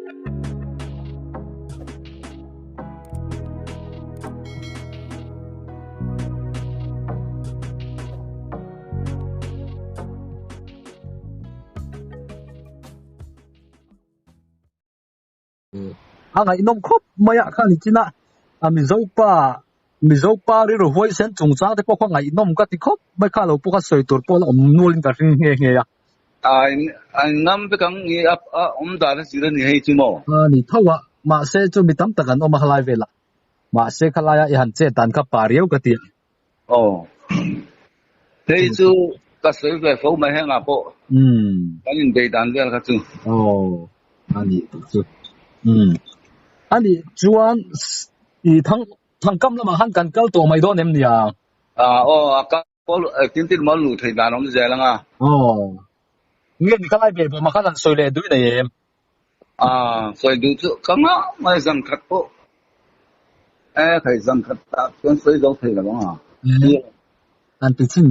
A ngaihnawm khawp mai a kha ni chin a, a Mizo pa Mizo pa rilru huaisen chungchang te pawh kha ngaihnawm ka ti khawp mai kha lo pawh kha sawi tur pawh la awm nual in ka hring nghe nghe a. A ngam vek ang i a awm dan a zir a ni hei chu maw? A ni tho a, mahse chu mi tam tak an awm a khalai velah. Mahse khalaia i han chet dan kha pa riau ka ti a. Aw. Hei chu ka sawi ve fo mai hengah pawh kan inbei dan vel kha chu. Aw, a ni tak chu. Umm. A nih chuan i thang thangkam lamah khan kan kal tawh mai dawn em nia? Ah, aw, a kal pawh tin tin maw luh theih dan awm zel ang a. Aw. Nge ni ka lai ve bawm a khan han sawi leh duh nei em? Ah, sawi duh chu ka ngah mai zan khat pawh e thei zan khat ah chuan sawi zo thei lo ang a. An ti chin.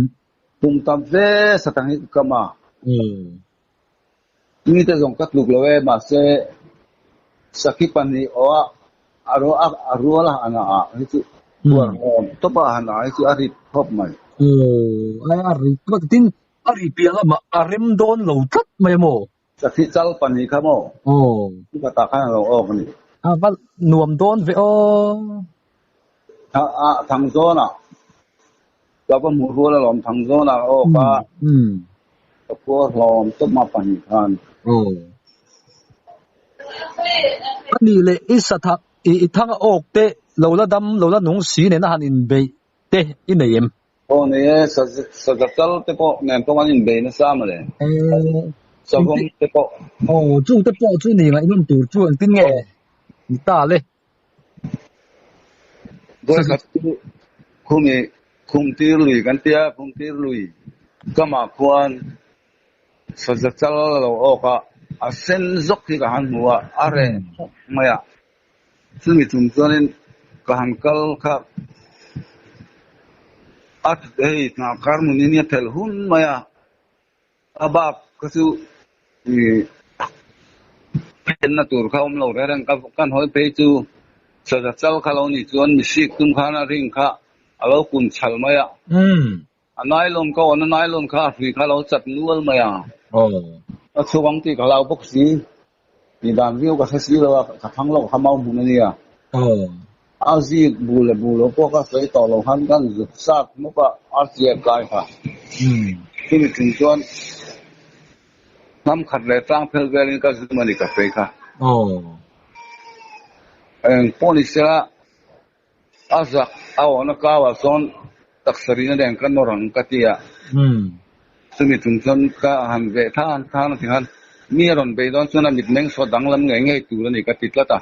Kum tam ve satang hi ka kam a. Mi te zawng ka tluk lo e mahse sakhi pahnih aw a a rual a han ah hi chu huar awm tawp a han ah hi chu a rit khawp mai. Aw, a rit tlat tin a ri piah lamah a rem dawn lo tlat mai a maw? Sakhi chal pahnih kha maw? Aw. Chukhatah khan a lo awk a ni. A va nuam dawn ve aw. A thang zawnah ka va hmuh rual alawm thang zawnah a awk a. Ka phuar hlawm tawp ma pahnih khan. Aw. A nih leh i satha i thang a awk te lo la dam lo la nung si nen a han inbeih te i nei em? Aw nei e, saza chal te pawh nen pawh an inbei nasa mawle. Savawm te pawh. Aw chung te pawh chu ni ngaihnawm tur chu engtin nge ni ta le? Vawikhat chu khumi khum tir lui kan tia, khum tir lui kamah khuan saza chal a lo awk a, a sen zawk hi ka han hmu a, a reh khawp mai a. Chumi chung chuanin ka han kal kha a hei hnahkar hmunin a phelh hun mai a, a bak kha chu ih phenna tur kha awm lo reng reng ka kan hawi phei chu saza chal kha lo nih chuan mihrik tum khan a ring kha a lo kun chhal mai a, a nylon ka awn a nylon kha a hrui kha a lo chat nual mai a, a chhuk ang tih ka hlau bawk si. Tih dan viau ka hre si lo a, ka thang loh kha mau hmun a nia. A zik bu leh bu lo pawh ka sawi tawh lo khan kan zuk sat hmawk a, a chiah kai kha. Chumi chung chuan hnam khat leh tlang phel velin ka zum a ni ka sawi kha. Eng pawh ni sela a zak a awhna kau ah sawn taksa rina nen ka nawr ang ka ti a. Chumi chung chuan ka han veh than than a ti khan mi a rawn bei dawn chuan a mitmeng saw danglam ngei ngei tur a ni ka ti tlat a.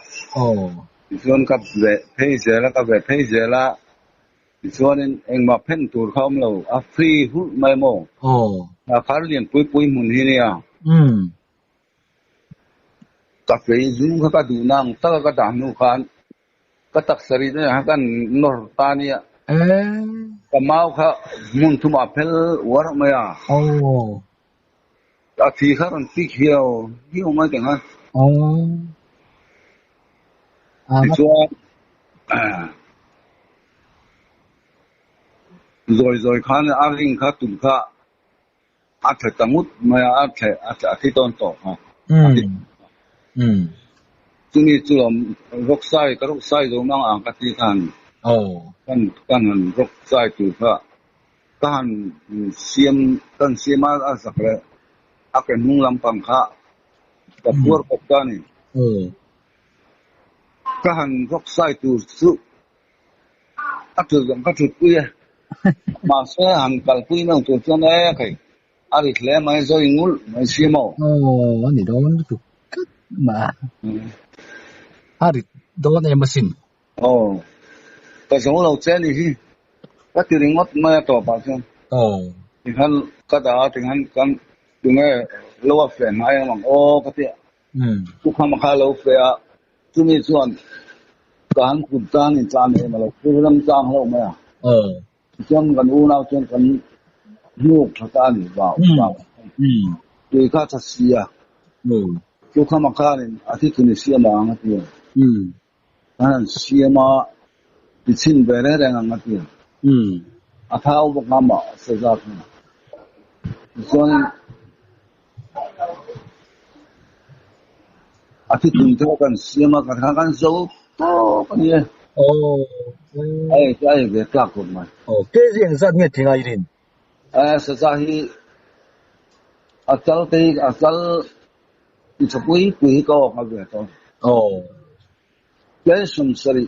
Tichuan ka veh phei zel a, ka veh phei zel a, tichuanin engmah phen tur kha awm lo, a free hulh mai maw? A khar lian pui pui hmun hi nia. Ka fei zum kha ka duhna ang taka ka dah hnu khan Ka taksa ri te kha kan nawr ta nia. Ka mau kha hmun thumah a phel uar mai a. A thi kha rawn pik hiau hiau mai teng a. Tichuan zawi zawi khan a ring kha tum kha a thle ta ngut mai a, a thle a thi tawn tawh kha. Chumi chu lawm rawk sai ka rawk sai zo mang ang ka ti khan kan kan han rawk sai tur kha ka han siam kan siam a a zak leh a ke hnung lampang kha ka phuar kawp ta a ni. Ka han rawk sai tur chu A tul zawng ka thut pui e. Mahse han kalpui meuh tur chuan e khei a rit hle mai zawi ngulh mai si maw? Aw a ni dawn lutuk tlat mah a. A rit dawn em asin. Aw ka zo lo che ni hi ka ti ringawt mai a tawpah chuan. Aw. Tikhan ka dah a tikhan kan tunge lo a feh hnai ang ang aw ka ti a. Tukhama kha a lo feh a. Chumi chuan ka han kut tan in tlan em a lo thur ram tlang hlauh mai a. Tichuan kan unau chuan kan hnuk tha ta a ni vau vau. Tui kha tha si a. Chu khama khanin a thi thun i siam ang a ti a. Kan han siam a, ti chhin ve reng reng ang a ti a. A thau bawk a mah saza kha. Tichuanin a thi thun te kan siam a, kan kan zo tawp a ni e. A ei ve tlak khawp mai. Kg engzat nge thinga i rin? Saza hi a chal te hi a chal ti tha pui pui hi ka awk a ve tawh. Aw. Tlai 70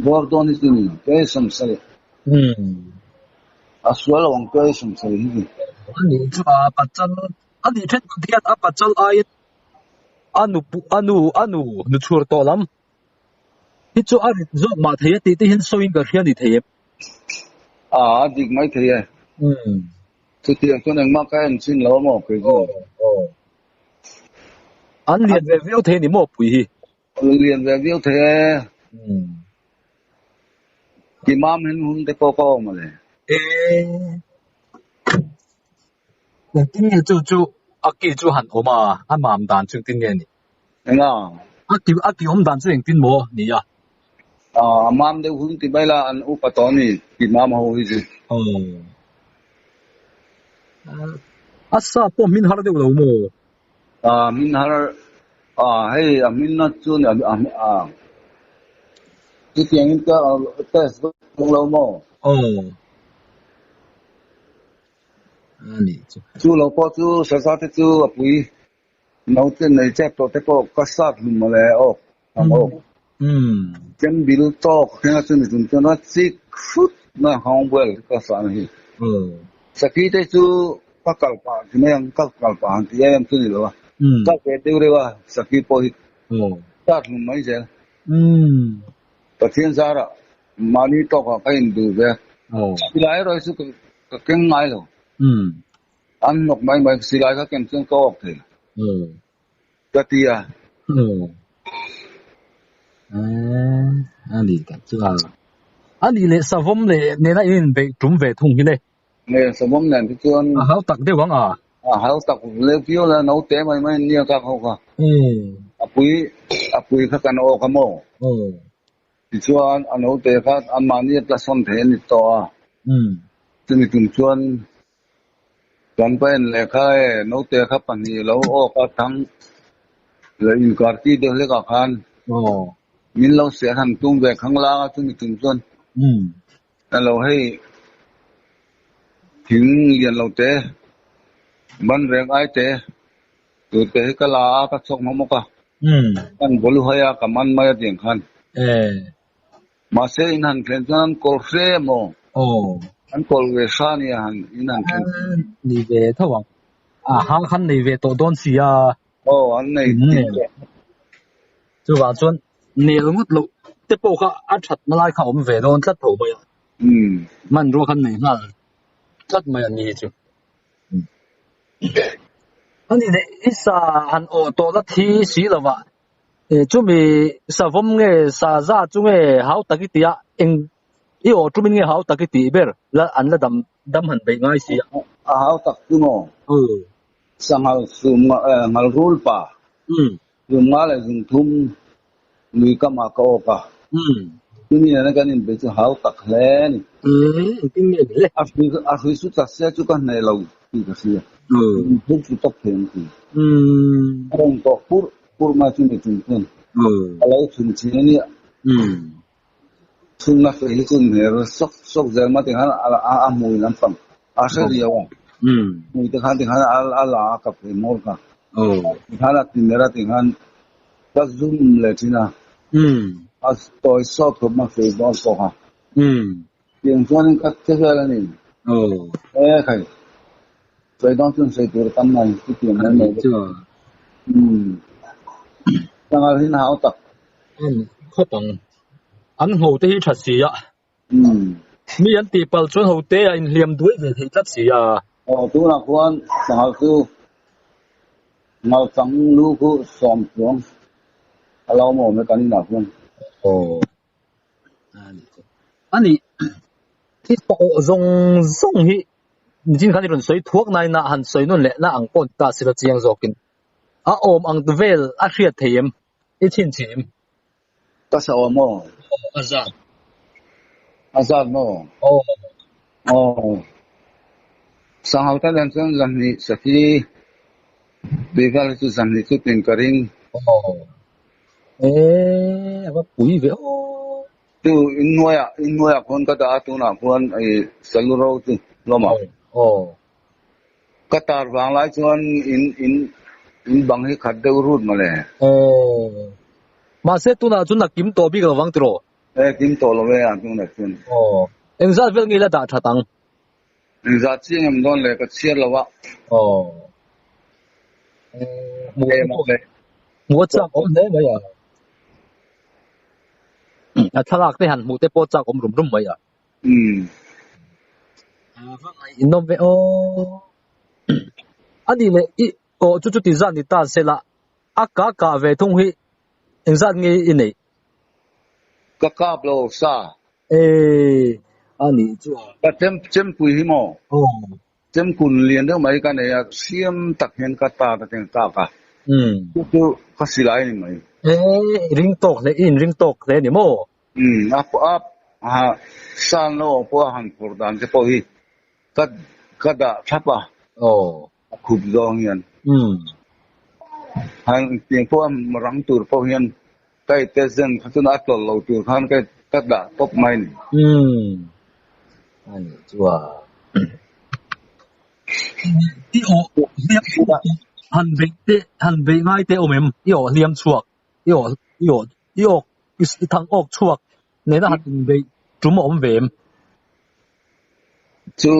bawr dawn hi chu ni tlai 70. A sual lo ang tlai 70 hi ni. A nih chu a pachal a nih then kan hian a pachal aiin a nu a nu a nu nu chhur tawh lam hi chu a rit zawk mah thei a tih te hian sawiin ka hria ni thei em. A dik mai thei e. Chutiang chuan engmah ka en chin lo a maw kei chu. An lian ve viau thei a ni maw pui hi? Lian ve viau thei e. Ti mam hen hun te pawh ka awm ale. E. Engtin nge chu chu a ki chu han awm a, a mam dan chu engtin nge ni? Enga? A ki a ki awm dan chu engtin maw ni a? A mam deuh hun ti mai la an upa tawh a ni ti mam ho hi chu. A sa pawh hmin har deuh lo maw? A hmin har a hei a hmin na chu a a chutiang in ka test vak lo maw? Aw. A nih chu. Chu lo pawh chu saza te chu a pui. Naute nei chep tawh te pawh ka sat hlum mawle awk ang awk. Chem bil tawk heng a chumi tum chuan a chik hrut na hawng bual ka sah na hi. Saki te chu ka kal pah ti mai ang ka kal pah han ti em em chu ni lo a. Ka ve deuh reuh a saki pawh hi sat hlum mai zel. Pathian zarah mahni tawkah ka induh ve a. Silai erawh hi chu ka keng ngai lo. An hnawk mai mai silai kha ken chuan ka awk thei ka ti a. A ni tak chu a. A nih leh savawm leh nena in inbeih tum ve thung hi le. Nge savawm nen te chuan. A hau tak deuh ang a. A hau tak leu viau la naute mai mai an nia kak ho kha. A pui a pui kha kan awk a maw. Tichuan a naute kha anmahni a tlasawn thei a ni tawh a. Chumi tum chuan. Kan pa en leh kha e, naute kha pahnih lo awk a thang leh inkar ti deuh hlek ah khan min lo ser han tum ve khang lang a chumi chung chuan a lo hei thing lian lo te ban reng ai te tur te hi ka la a ka chhawk hmawk hmawk a kan bawlu hai a ka man mai a tiang khan. Mahse in han thlen chuan an kawl hre maw? Aw. An kawl ve hra nia han in han thlen. Ni ve tho ang. A hang khan nei ve tawh dawn si a. Aw an nei tih tawh. Chuvang chuan nel ngawt loh te pawh kha a that na lai kha a awm ve dawn tlat tho mai a. Hmanrua khan nei nghal tlat mai an ni hi chu. Ani leh i sa han awh tawh la thi si lovah Chumi savawm nge sa za chu nge hau tak i tih a, eng i aw tumin nge hau tak i tih ber la an la dam dam han beih ngai si a. A hau tak chu maw? Sanghal sum ngal rul pa zum nga leh zum thum lui kam ah ka awk a. Chumi nena kan inbeih chu hau tak hle a ni. Engtin nge ni le? A hrui chu tla se chu ka hneh lo tih ka hria. Thil chu tawp thei ang ti. A rawn tawh purh purh mai chu mi chung chuan a lo chhun thin a nia. Chhunna fei hi chu hmer sawk sawk zel mai tikhan a hmui lampang a hre riau a. Hmui te khan tikhan a la a kap thei hmawr kha. Tikhan a ti mer a tikhan ka zum leh thin a. A tawi sawt khawp mai fei bawr pawh kha. Tiang chuanin ka che vel a ni. E khai. Sawi dang chuan sawi tur a tam mai chutiang mai mai bawk. Sanghal hi hau tak. An khawp ang. An ho te hi tha si a. Mi an tih palh chuan ho te a inhliam duai ve thei tlat si a. Aw tunah khuan sanghal chu ngalchang lu khu sawm chuang a lo awm awm e kan inah khuan. Aw. A nih i tawh zawng zawng hi nichin khan i rawn sawi thuak nain a han sawi nawn leh na ang pawh ni ta silo chiang zawkin. A awm ang vel a hriat thei em? I chhinchhiah em? Ka sa awm aw. A zat. A zat maw? Aw. Aw. Sanghal ta len chuan zahnih sakhi tui vel hi chu zahnih chu tin ka ring. Aw. E, a va pui ve aw. Chu inhnuaiah inhnuaiah khuan ka dah a tunah khuan i salu ro chu hlawm a. Aw. Ka tar vang lai chuan in in in bang hi khat deuh rut mawle. Aw. Mahse tunah chuan a kim tawh bik lovang tiraw? E kim tawh lo e a tunah chuan. Aw. Engzat vel nge ila dah that ang? Engzat chiang em dawn le ka chhiar lo a. Aw. Hmuh a chak awm hle mai a. A thlalak te han hmuh te pawh chak awm rum rum mai a. Umm. A va ngaihnawm ve aw. A nih leh i aw chu chuti zat ni ta se la a ka kah ve thung hi engzat nge i neih? Ka kap lo sa. Ee a nih chu a. Ka chem chempui hi maw? Aw. Chemkun lian deuh mai ka nei a, siam tak hian ka ta ta teng tak a. Umm. Chu chu ka silai a ni mai. Ee ring tawk hle i inring tawk hle a ni maw? Umm a a ha san lo ang pawh a han phawrh dan te pawh hi ka ka dah thlap a. Aw. A khup zawng hian. Umm. Han tiang pawh a rang tur pawh hian ka i test zen kha chuan a tlawlh lo tur khan ka ka dah tawp mai a ni. Umm. A nih chu a. I aw hliam chhuak han beih te han beih ngai te awm em? I aw hliam chhuak. I aw i aw i awk i thang awk chhuak nena han inbeih tum a awm ve em? Chu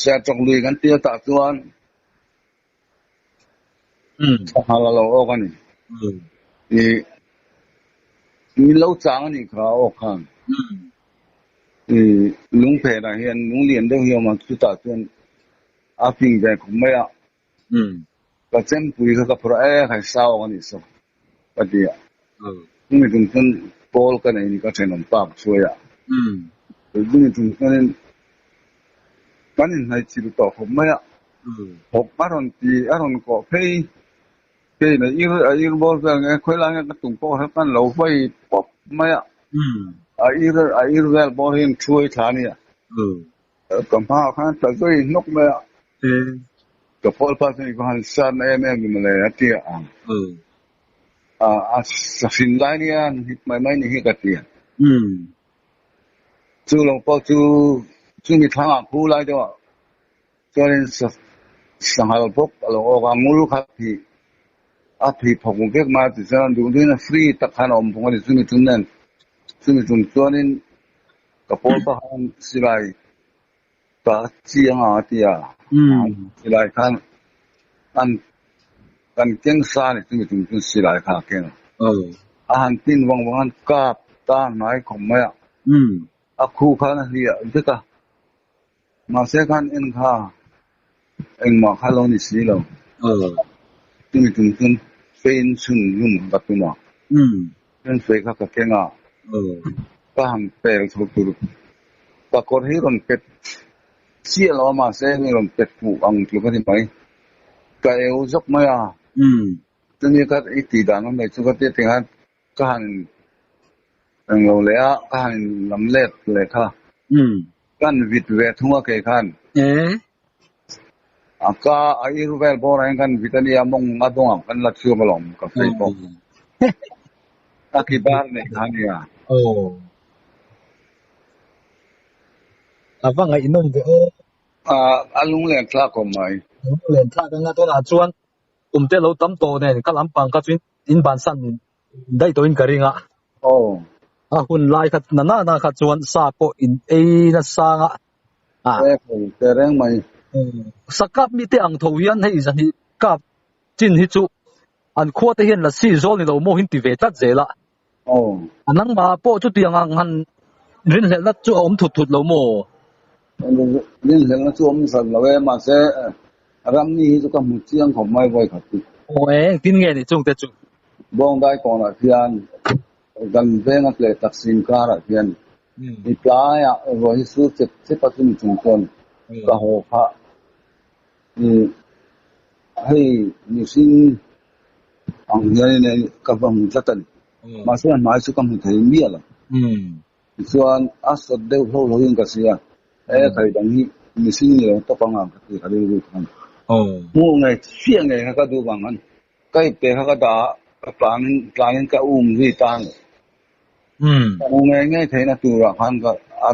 Serchawk lui kan tir tah chuan Sanghal a lo awk a ni. I min lo chang a nih kha a awk khan. I lungphenah hian lung lian deuh hi a awm a, chutah chuan a fing ve khawp mai a. Ka chempui kha ka phur a, e khai sau ang a nih saw ka ti a. Chumi tum chuan pawl ka nei ni ka thenawm pa ka hruai a. Chumi tum chuanin kan inhnaihchilh tawh khawp mai a. Hawk a rawn ti a rawn kawh phei keiin a ir a ir bawr vel nge khawi lai nge ka tum pawh kha kan lo vai pawp mai a. A ir a ir vel bawr hian thuai thla a nia. Ka hmaah khan tla zui hnawk mai a. Ka pawl pa chuan i va han san em em ve mawle a ti a. A sahrin lai nia hit mai mai ni hi ka ti a. Chu lo pawh chu chumi thlangah khu lai deuh ah chuanin sanghal bawk a lo awk a, ngul kha phih a phih phawk vek mai a tichuan duh duhin a free tak khan a awm bawk a ni chumi tum nen chumi tum chuanin Ka pawl pa khan silai ka chiang a ti a, silai khan an kan keng sa ni chumi tum chuan silai kha a keng a. A han tin vang vang an kap ta hnai khawp mai a, a khu khan a hliah vek a, mahse khan en kha engmah kha lo ni si lo. Chumi tum chuan fein chhun lum ka tum a, chuan fei kha ka keng a, ka han pel chho tur ka kawr hi rawn pet chiah lo a mahse mi rawn pet fuh ang tluk a ni mai, ka eu zawk mai a, chumi kha i tih dan awm leh chu ka tia tikhan ka han englo leh a, ka han lam let leh kha. Kan vit ve thung a kei khan. A ka a ir vel bawr ah hian kan vit a nia mawng a dawng ang kan la chhuak alawm ka fei bawk. A ki bar nei kha a nia. A va ngaihnawm ve aw. A lunglen thlak awm mai. Lunglen thlak anga tunah chuan kum te lo tam tawh nen ka lampang kha chu in bansan daih tawhin ka ring a. Aw. A hun lai kha na na na kha chuan sa pawh in ei nasa nga. A. E hei te reng mai. Sa kap mi te ang tho hian hei zahnih kap chin hi chu an khua te hian lasi zawl ni lo maw hin ti ve tlat zel a. Aw. A nangmah pawh chutiang ang han rinhlelhna chu a awm thut thut lo maw? Rinhlelhna chu awm hran lo e, mahse ramni hi chu ka hmu chiang khawp mai vawi khat chu. Aw e, engtin nge ni chungte chu? Bawngdai kawnah khian kan venga tleh tak sin karah khian mi tlaiah ruah hi sur chep chep a chumi chung chuan ka haw phah. Hei mihring ang hianin ka va hmu tlat a ni. Mahse a hmai chu ka hmu thei miah lo. Tichuan a sawt deuh hlo hloin ka hria. He khai dang hi mihring ni lo tawp anga ka ti ka rilru khan. Hmuh ngei chiah ngei kha ka duh vang khan ka ipte kha ka dah a, ka tlanin tlanin ka um zui ta a ni. Ka hmu ngei ngei theihna turah khan ka a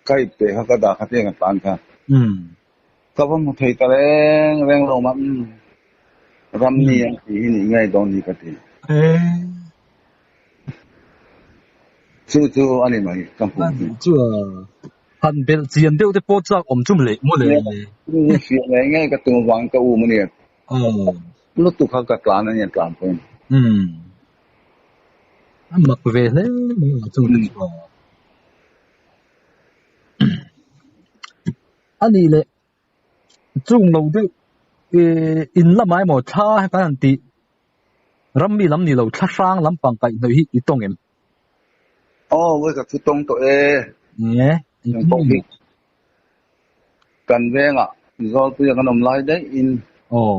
ka ipte kha ka dah kha tiang ka tlan kha. Ka va hmu thei ta reng reng lo mah umm ram ni ang tih hi nih ngei dawn hi ka ti. Chu chu a ni mai ka hmuh chu. Chu a han belh chian deuh te pawh chak awm chu leh maw le. Chu chu hriat ngei ngei ka tum vang ka um a nia. Lutuk kha ka tlan a nia tlan pawhin. Umm. A mak ve hle mai a chung te chu a. A nih leh chung lo deuh ih in lamah emaw thla kan han tih rammi lam ni lo thla hrang lampang kaihhnawih hi i tawng em? Aw vawi ka thu tawng tawh e. Nge Kan pawh hi kan vengah Zawlpuia kan awm lai daih in Aw.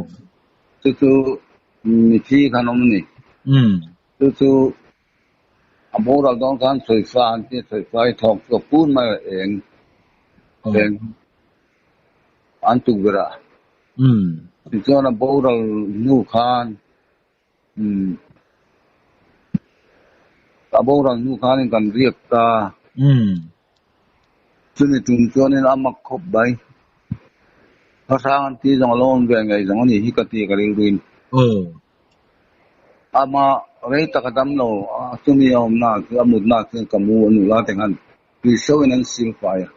Chu chu mithi khan awm a ni. Umm. Chu chu A boral dawn khan sawifa an tia sawifa hi thawk chhuak pur mai a eng eng an tukverh a. Tichuan a boral hnu khan a boral hnu khanin kan riak ta. Chumi tum chuanin a mak khawp mai. Khahrang an ti zawng a lo awm ve ngei zawng a nih hi ka ti ka rilruin. Ama rei tak a dam lo a, chumi a awmna ah chuan a mutna ah chuan ka mu a nuh la te khan tui so in an sil fai a.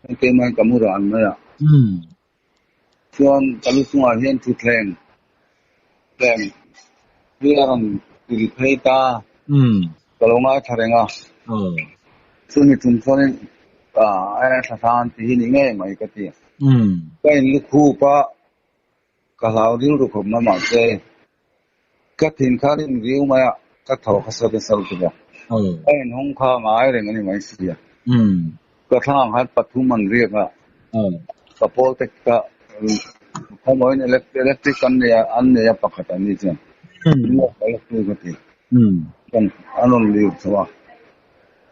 Chuan keimah in ka mu ran mai a. Chuan ka lu chungah hian thutthleng thleng hi a rawn tiri phei ta. Ka lo ngaithla reng a. Chumi tum chuanin a thla hrang an ti hi ni ngei mai ka ti. Ka in lukhup a. Ka hlau rilru khawp mai mahse ka thin kha rin viau mai a, ka thaw kha sawt a sal tuk a. Ka inhawng kha ngai reng a ni mai sia. Ka thlang khan pathum an riak a, ka pawl te ka khawmawiin electric an nei a, an nei a pakhat an ni chuan ka ti. An rawn lir chho a,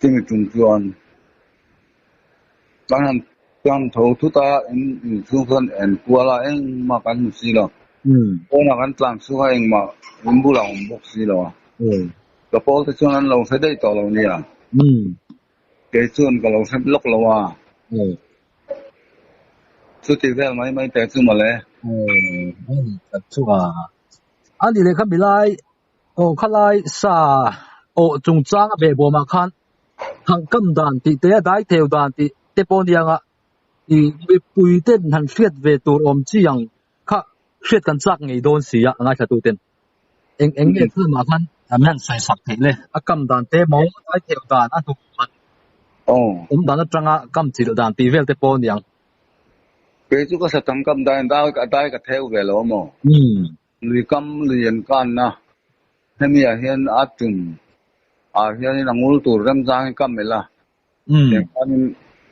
chumi tum chuan Kan han kan tho thut a, in inchhung chuan en kual a, engmah kan hmu si lo. Pawnah kan tlan chhung a, engmah in bulah a awm bawk si lo a. Ka pawl te chuan an lo hre daih tawh lo nia. Kei chuan ka lo hre lawk lo a. Chuti vel mai mai teh chu mawle. A ni leh kha milai Aw khalai sa awh chungchang a behbawmah khan thangkam dan tih te a daitheu dan tih te pawh a nia i mipui ten han hriat ve tur awm chi ang kha hriat kan chak ngei dawn si a, a ngaithla ten eng eng nge thlamah khan an han sawi sak theih le a kam dan te maw daitheu dan a hnuk dan awm dan atanga kam chilh dan tih vel te pawh a niang. Kei chu ka sa thangkam dan dai ka theu ve lo a maw? Lui kam lui an kanna hemi ah hian a tum ah hianin a ngul tur remchang hi ka melh a, tiang khanin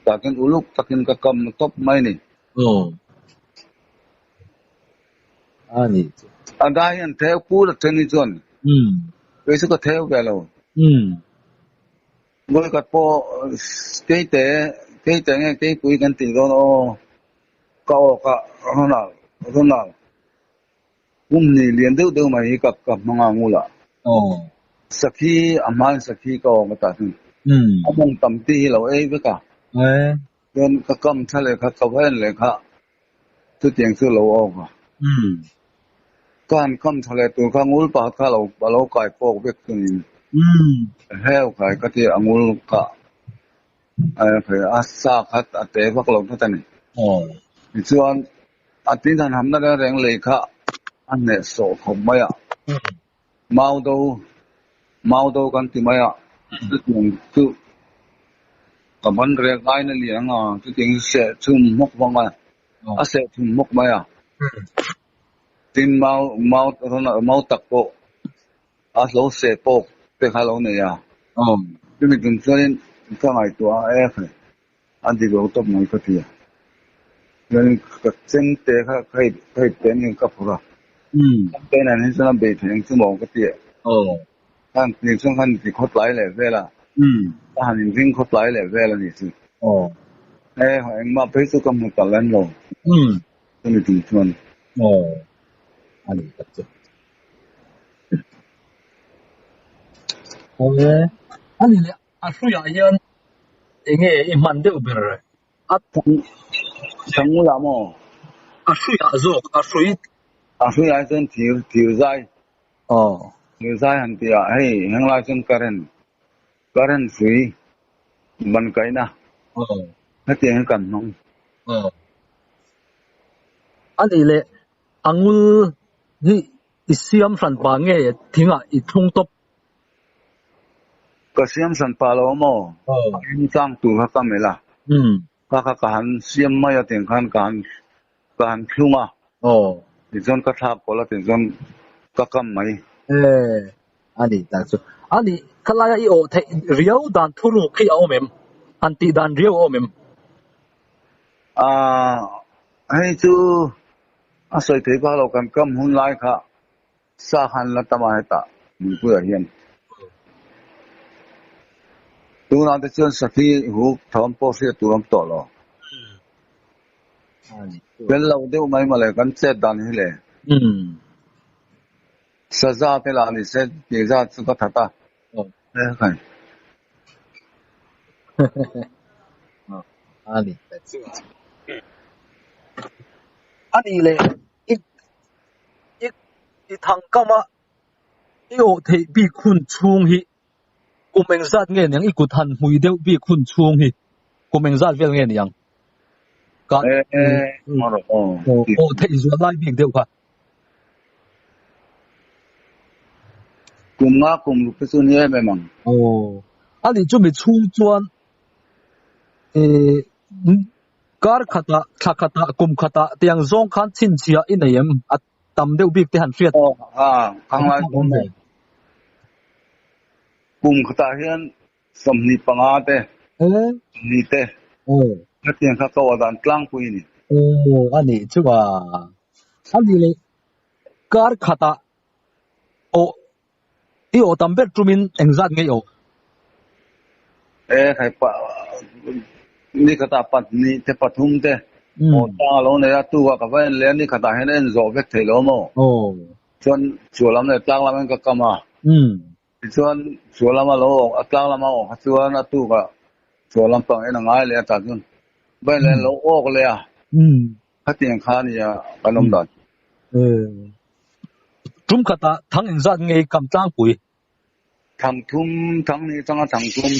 tah chuan uluk takin ka kam tawp mai a ni. A dai hian theu pur a then hi chuan kei chu ka theu ve lo. Vawikhat pawh keite keite nge keipui kan tih dawn aw ka awk a Ronald Ronald. Pum ni lian deuh deuh mai hi ka ka hmang a ngul a. Sakhi a hmain sakhi ka awm a tah chuan a mawng tam tih hi lo ei vek a. Chuan ka kam tha leh kha ka va en leh kha chutiang chu lo awk a. Ka han kam tha leh tur kha ngul pakhat kha lo a lo kai pawk vek chuanin heu kai ka ti a ngul ka a sa kha a te vak lo tlat a ni. Tichuan A tin han hamna reng reng lei kha a hneh sawh khawp mai a, mau do, mau do kan ti mai a, chutiang chu ka ban rek aiin a lian a, chutiang chu seh chhum hmawk vang a, a seh chhum hmawk mai a, tin mau, mau rawn mau tak pawh a hlo seh pawk te kha a lo nei a, chumi tum chuanin ka ngaihtuah a e, a dik lo tawp mai ka ti a. Chuanin ka chemte kha ka ip ka ipte aniang ka phur a. Chemte nen hi chuan a bei thei ang chu maw ka ti a. Khan tih chuan khan ti khawtlai leh vel a. Ka han inring khawtlai leh vel a nih chu. E engmah phei chu ka hmu ta lem lo. Chumi tum chuan. A ni tak chu. Awle a ni leh a hruiah hian enge i hman deuh ber A Thangula maw? A hruiah zawk, a hrui. A hruiah hi chuan thir, thir zai. Aw. Thir zai han tih ah hei henglai chuan current, current hrui ban kaihna. Aw. Hetiang hi kan hmang. Aw. A nih leh a ngul hi i siam hran pah nge thingah i thlung tawp? Ka siam hran pah lo maw? A remchang tur kha ka melh a. Kha kha ka han siam mai a tiang khan ka han ka han thlung a. Tichuan ka thlak kawlh a tichuan ka kam mai. E, a ni tak chu. A nih, khalaia i awh theih riau dan thuruk hi a awm em? Han tih dan riau a awm em? A, hei chu a sawi thei vak lo kan kam hun lai kha. Sa khan la tam a hetah Nunpuiah hian tunah te chuan sakhi huk thawm pawh hriat tur a awm tawh lo. Fel lo deuh mai mawle kan chet dan hi le. Saza te lah ni se tih zat chu ka that a. A nih leh i i i thangkama i awh theih bik hun chhung hi kum engzat nge niang i kut han hmui deuh bik hun chhung hi kum engzat vel nge niang ka awh theih zual lai bik deuh kha. Kum nga kum ruk te chu ni em em ang. Aw a nih chumi chhung chuan ih Kar khatah, thla khatah, kum khatah tiang zawng khan chhinchhiah i nei em? A tam deuh bik te han hriat. Aw, a, khang lai chu maw. Kum khatah hian 25 te, 20 te, khatiang kha ka uah dan tlangpui a ni. Aw, a nih chu a. A nih leh kar khatah aw I aw tam ber tumin engzat nge i aw? E khai pa ni khatah pahnih te pathum te aw tang a lo nei a, tukah ka va en leh a, ni khatah hian a en zawh vek thei lo maw? Chuan chhuah lam leh tlang lam hian ka kam a, tichuan chhuah lama lo awk a tlang lama awk kha chuan a tukah chhuah lam pang en a ngai leh a tah chuan va en leh a lo awk leh a, khatiang kha a nia kan awm dan. Tum khatah thang engzat nge i kam tlangpui? Thang thum, thang nih changa thang thum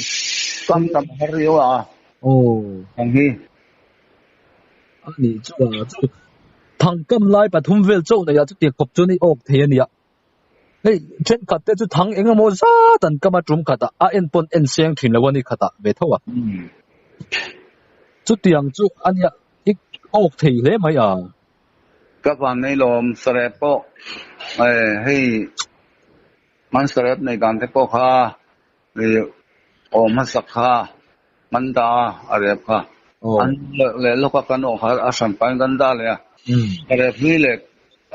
kam tam har riau a thang hi. A nih chu a, chu thang kam lai pathum vel chauh nei ah chutiang khawp chuan i awk thei a nia. Hei thenkhat te chu thang eng emaw zat an kam a tum khatah a en pawn en seng thin lo a ni khatah ve tho a. Chutiang chu a nia i awk thei hle mai a. Ka van nei lawm sarep pawh hei man sarep nei dan te pawh kha awm hmasak kha man da a rep kha an leh lawk a kan awh kha a hran pain kan dah leh a sarep hlui leh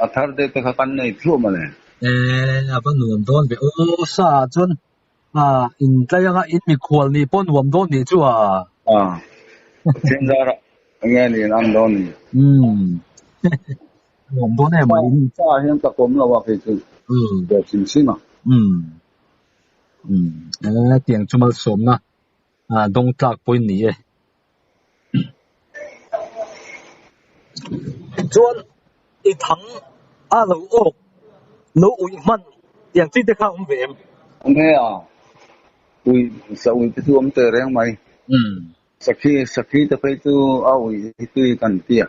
a thar deuh te kha kan nei thluah mawle. E a va nuam dawn ve aw sa ah chuan in tlai anga in mikhual nih pawh nuam dawn nih chu a. Pathian zarah enge ni an ang dawn ni. Umm. Nuam dawn em mai. Sa ah hian ka kawm lo a kei chu. Dawr hrim hrim a. Umm. Umm. E tiang chu malsawmna dawng tlak pawh in ni e. Chuan i thang a lo awk lo uih hman tiang chi te kha awm ve em? Awm e a, uih sa uih te chu awm teh reng mai. Sakhi sakhi te phei chu a uih hi tui kan ti a.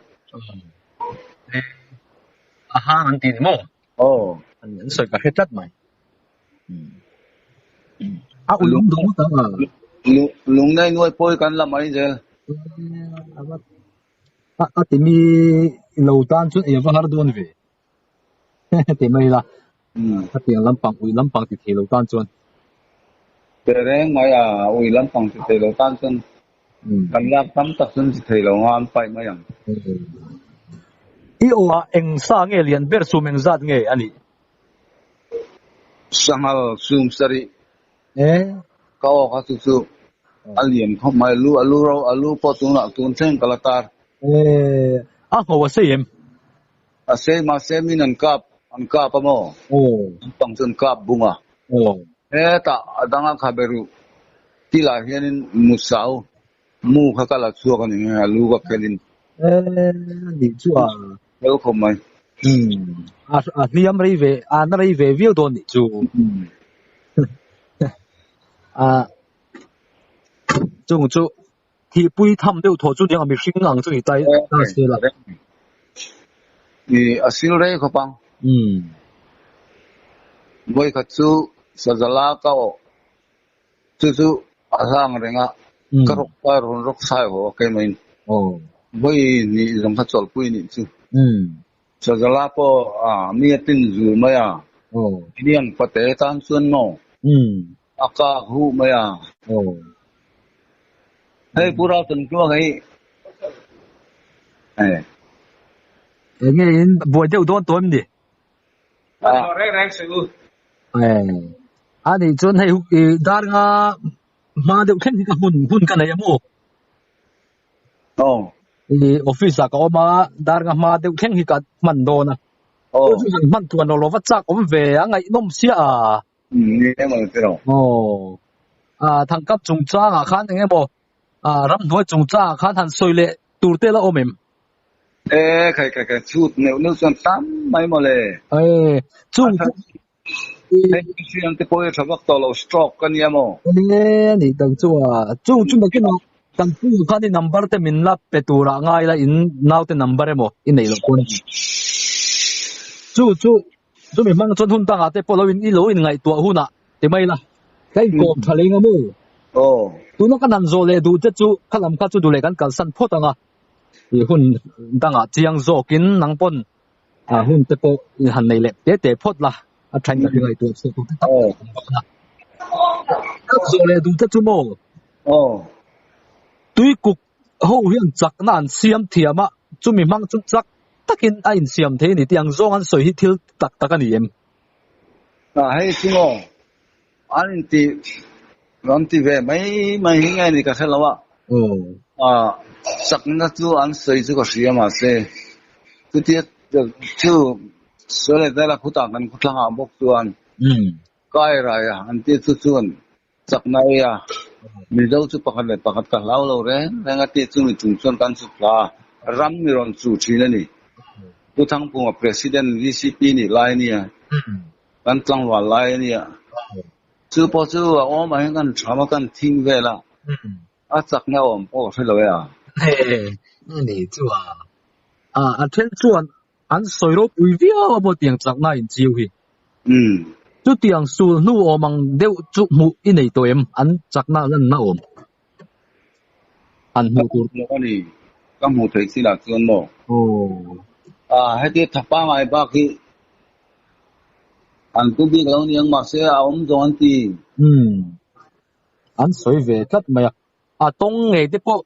A hang an ti ni maw? Aw. An sawi ka hre tlat mai. A ui awm duh ngawt ang a. Lung nei nuai pawi kan la mai zel. A ti mi lo tan chuan ei a va har dawn ve. Ti mai ila. A tiang lampang ui lampang ti thei lo tan chuan. Te reng mai a ui lampang ti thei lo tan chuan. Kan lak tam tak chu an ti thei lo nga an paih mai ang. I aw ah eng sa nge lian ber sum eng zat nge a nih? Sanghal sum sarih ka aw kha chu chu a lian khawp mai lu a lu ro a lu pawh tunah tun thleng ka la tar. A ngho a sei em? A sei mahse min an kap an kap a maw? An pang chu an kap bung a. Hetah a dang a kha be ruh tilah hianin musau mu kha ka la chhuak a ni nge a lu ka khelin. Nih chu a. Fel khawp mai. A hliam rei ve a na rei ve viau dawn nih chu. Chung chu Thihpui tham deuh thaw chu niang a mihring ang chu ni ta ta se la. I a sil rei khawp ang. Vawikhat chu Sazala ka awh chu chu a hlang reng a, ka rawk ta rawn rawk sai haw a keimahin. Vawi hnih zawng kha chawlhpui nih chu. Sazala pawh a mi a tin zul mai a, hniang pate tan chuan maw a kak huh mai a. Hei Pu Ralton Tluanga hi e. Eng nge in buai deuh dawn tawh em ni? Reng reng suh u. A nih chuan hei dar nga hma deuh thleng hi ka hmun hun ka nei a maw? Aw. I office ah ka awm a, dar nga hma deuh thleng hi ka hman dawn a. Aw. Chu han hman tuan lo lova chak awm ve a ngaihnawm sia a. Ni em ang tiraw. Aw. A thangkap chungchang ah khan eng emaw a ramhnuai chungchang ah khan han sawi leh tur te la awm em? E khai khai khai chhut neuh neuh chuan tam mai mawle. E chung Hei hriam te pawh hi tha vak tawh lo stroke ka nia maw? E nih tak chu a chung chu nakin ah kan pu khan i number te min la pe tur ah ngai la in naute number emaw i neih loh pawn chu chu chumi hmang chuan hun dangah te pawh lo in i lo in ngaihtuah hunah ti mai la ka inkawm tha leng a maw? Aw. Tuna kan han zawh leh duh te chu kha lam kha chu duh leh kan kalsan phawt ang a i hun dangah chiang zawkin nang pawn A hun te pawh i han nei leh te te phawt la, a thain ka ringai tur chhuak tur te tam tak awm dawn a. Ka zawh leh duh te chu maw? Tuikuk ho hian chakna an siam thiam a, chumi hmang chu chak takin a insiam thei a ni tih ang zawng an sawi hi thil tak tak a ni em? A hei chu maw? An inti an ti ve mai mai hi nge ni ka hre lo a. Chakna chu an sawi chu ka hria mahse chutia chu sawi leh vel a khutah kan khawthlang ah bawk chuan kai rai a an ti chu chuan chakna ei a Mizo chu pakhat leh pakhat ka hlau lo reng reng a ti chumi chung chuan kan chhuk thla a ram mi rawn chu thin a ni. Pu Thangphunga President VCP nih lai a nia. Kan tlangval lai a nia. Chu pawh chu a awm ah hian kan tham a, kan thing vel a. A chakna awm pawh ka hre lo e a. He ni chu a. A then chuan an sawi ropui viau a maw tiang chakna in chiu hi. Chutiang sul hnu awm ang deuh chu hmuh i nei tawh em? An chakna lanna awm. An hmuh tur. Ka hmu a ni. Ka hmuh theih chinah chuan maw. Heti tha pangai bak hi An pu bik lo niang mahse a awm zawng an ti. Umm. An sawi ve tlat mai a. A tawng ngei te pawh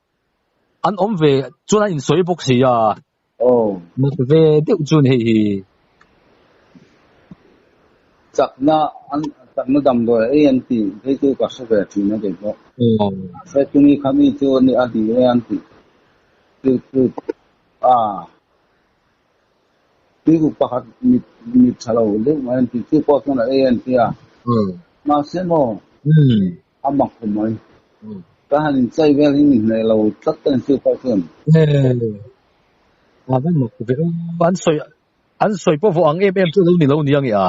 an awm ve chuan an insawi bawk si a. Aw. Mak ve deuh chu ni hei hi. Chakna an chakna damdawi a ei an ti phei chu ka hre ve thin a kei pawh. Aw. Hre chungi kha mi chu a ni a ti e an ti. Chu chu a. Tuikuk pakhat mit mit tha lo deuh mai an ti chu pawh chuan a ei an ti a. Mahse maw a mak khawp mai. Ka han inchai vel hi min hneh lo tlat a ni chu pawh chuan. A va mak ve aw. An sawi an sawi pawh vawh ang em em chu lo ni lo ni ang i a.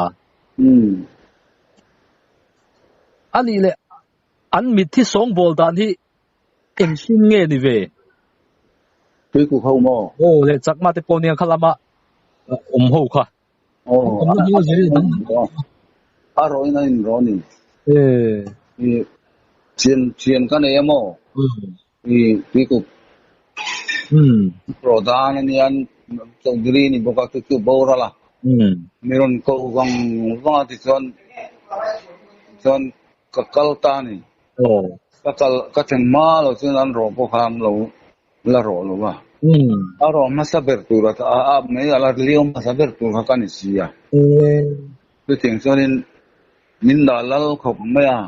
A nih leh an mit hi sawngbawl dan hi Engtin nge ni ve? Tuikuk ho maw? Aw le chakma te pawh nia kha lama awm ho kha. Aw a rawin a in raw ni. I thian thian ka nei a maw? I tuikuk rawdan a nia Chaudhary ni bawk a chu chu boral a. Mi rawn ko vang vang a tichuan chuan ka kal ta a ni. Ka kal ka thlen hma lo chuan an rawh pawh kha an lo la rawh lo a. A rawh hmasa ber tur a a mai a la liau hmasa ber tur kha ka ni si a. Chutiang chuanin min dah lal khawp mai a.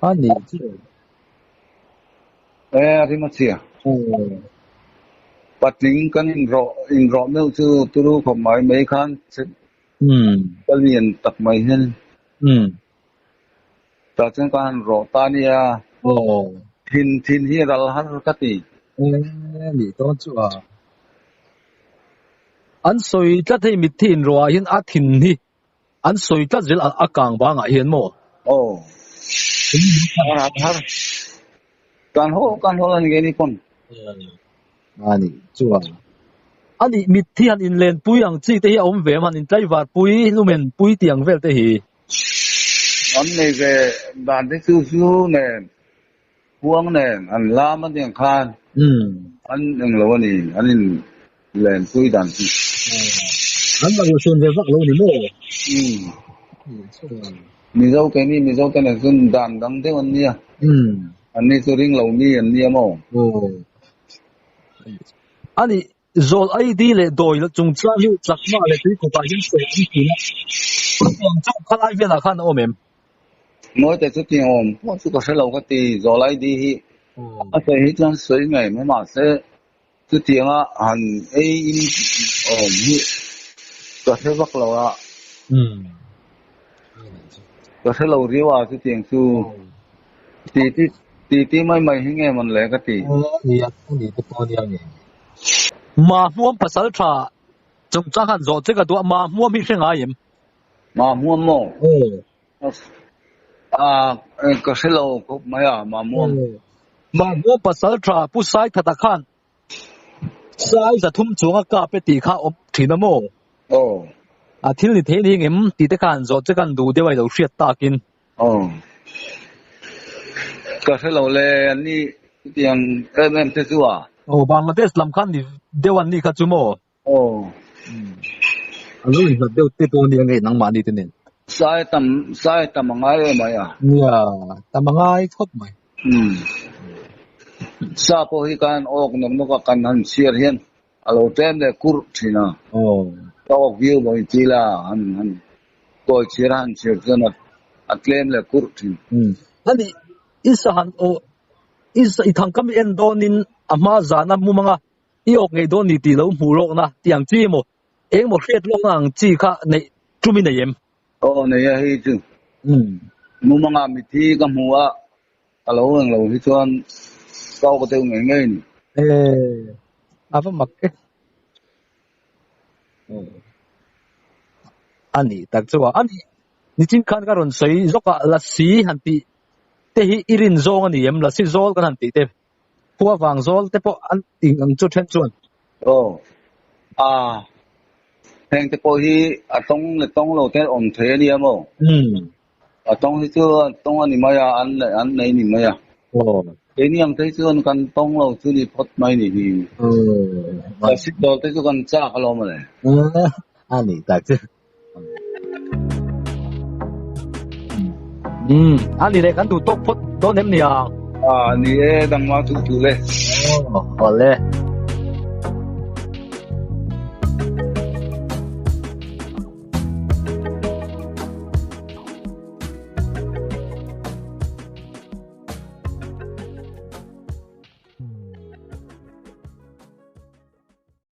A nih chu. E a rim a chhia. Patling kan inrawh inrawh meuh chu turu khawp mai mai khan ka lian tak mai hian. Tah chuan ka han rawh ta nia. Thin thin hi ral har ka ti. E nih dawn chu a. An sawi tlat hei mitthi inrawh ah hian a thin hi an sawi tlat zel a kang bangah hian maw? Aw. A ral har. Kan haw kan haw la ni nge ni pawn. A nih chu a. A nih mitthi han inlenpui ang chi te hi a awm ve em? Han intlaivarpui, lumenpui tih ang vel te hi. An nei ve dan te chu zu nen, khuang nen an lam a niang khan an englo a ni, an in lenpui dan chu. An lo hrawn ve vak lo ni maw? Mizo keini Mizo te nen chuan dan dang deuh an nia. An ni chu ring lo mi an nia maw? A nih Zawl ID leh dawi la chungchang hi chakma leh tuikawpah hian sawi an thin a, chutiang chu khalai velah khan a awm em? Mawite chutiang awm pawh chu ka hre lo ka ti, Zawl ID hi a sawi hi chuan sawi ngei mai mahse chutianga han ei in awm hi ka hre vak lo a, ka hre lo riau a chutiang chu ti ti Ti ti mai mai hi nge mawn le ka ti. Nia, a ni te pawh nia nge. Mahmuam pasal tha chungchang han zawh che ka duh a, Mahmuam hi hre ngai em? Mahmuam maw? Aw. Ka hre lo khawp mai a, Mahmuam. Mahmuam pasal tha Pu Saithata khan Sai 300 chuang a kap e tih kha awm thin a maw? Aw. A thil ni thei ni ngem tih te kha han zawh che kan duh deuh a i lo hriat takin. Aw. Ka hre lo le, an ni chutiang em em te chu a. Aw, Bangladesh lam khan ni deuh an ni kha chu maw? Aw. A lo inhlat deuh te pawh nia ngei nangmahni te nen. Sai tam, sai tam a ngai em mai a. Nia, tam a ngai khawp mai. Umm. Sa pawh hi kan awk nawk nawk a, kan han chhiar hian a lo tlem leh kurh thin a. Aw. Ka awk viau maw inti la, han han kawi chhiar a han chhiar chuan a a tlem leh kurh thin. Umm. Ani i sa han aw i sa i thangkam i en dawnin a hma zan a mumanga i awk ngei dawn ni tih lo hmuh lawkna tih ang chi emaw engemaw hriat lawkna ang chi kha neih tum i nei em? Aw nei a hei chu. Mumanga mithi ka hmu a, ka lo eng lo hi chuan ka awk deuh ngei ngei ni. E, a va mak e. A nih tak chu a, a nih nichin khan ka rawn sawi zawk a, lasi han tih te hi i rin zawng a ni em? Lasi zawl kan han tih te. Khua vang zawl te pawh an tih ang chu then chuan. Aw. A. Heng te pawh hi a tawng leh tawng lo te awm thei a nia maw? Umm. A tawng hi chu a tawng a ni mai a, an an nei ni mai a. Aw. Keini ang te hi chuan kan tawng lo chu ni phawt mai ni hi. Aw. Ka sit dawl te chu kan chak alawm ale. A nih tak chu. Umm, a ni leh kan duh tawk phawt dawn em nia? A ni e, dangma chu chu le. Aw, awle.